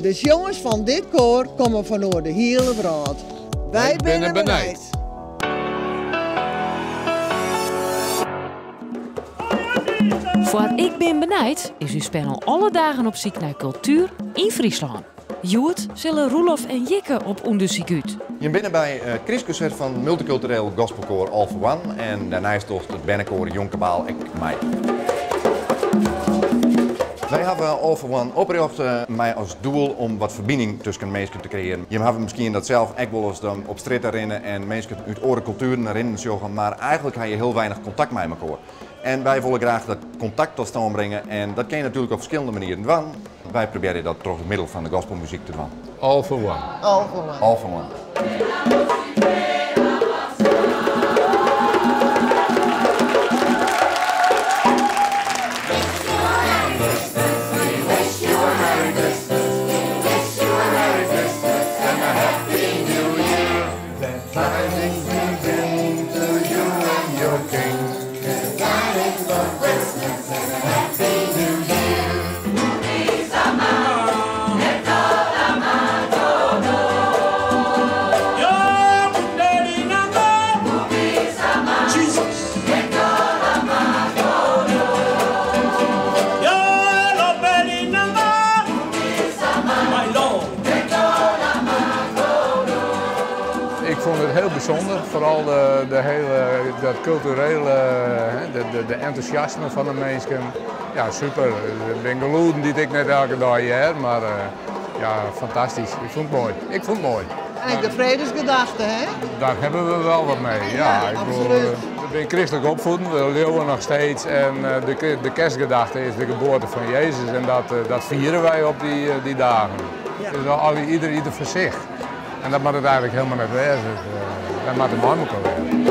De sjongers fan dit koar komme fan oer de hiele wrâld. Wy binne benijd! Foar Ik bin benijd is ús panel alle dagen op syk nei kultuer yn Fryslân. Hjoed sille Roelof en Jikke op ûndersyk út. Jim binne by it krystkonsert fan multykultureel gospelkoar All for One en dêrneist docht it bernekoar Jong Kabaal ek mei. Wy hawwe All for One oprjochte mei as doel om wat ferbining tusken minsken te kreëaren. Jim hawwe miskien dat sels ek wolris dan op strjitte rinne en minsken út oare kultueren rinnen sjogge, mar eigentlik ha je hiel weinich kontakt mei mekoar. En wy wolle graach dat kontakt tot stân bringe en dat kin je natuerlik op ferskillende manieren dwaan. Wy probearje dat troch it middel fan de gospelmuzyk te dwaan. All for one. All for one. All for one. Ik fûn it hiel bysûnder, foaral de hiele, dat kulturele, de entûsjasme fan de minsken. Ja, super. It binne gelûden dy't ik net elke dei hear, mar ja, fantastysk. Ik fûn it moai. Ik fûn it moai. En ek de fredesgedachte, hè? Daar hawwe we wol wat mei, ja. Ik bedoel, we binne kristlik opfied, we leauwe noch steeds en de kerstgedachte is de geboarte fan Jezus en dat fiere wy op dy dagen. Dus ieder foar sich. En dat moat it eigentlik hielendal net wêze. Wy moatte mei mekoar wêze.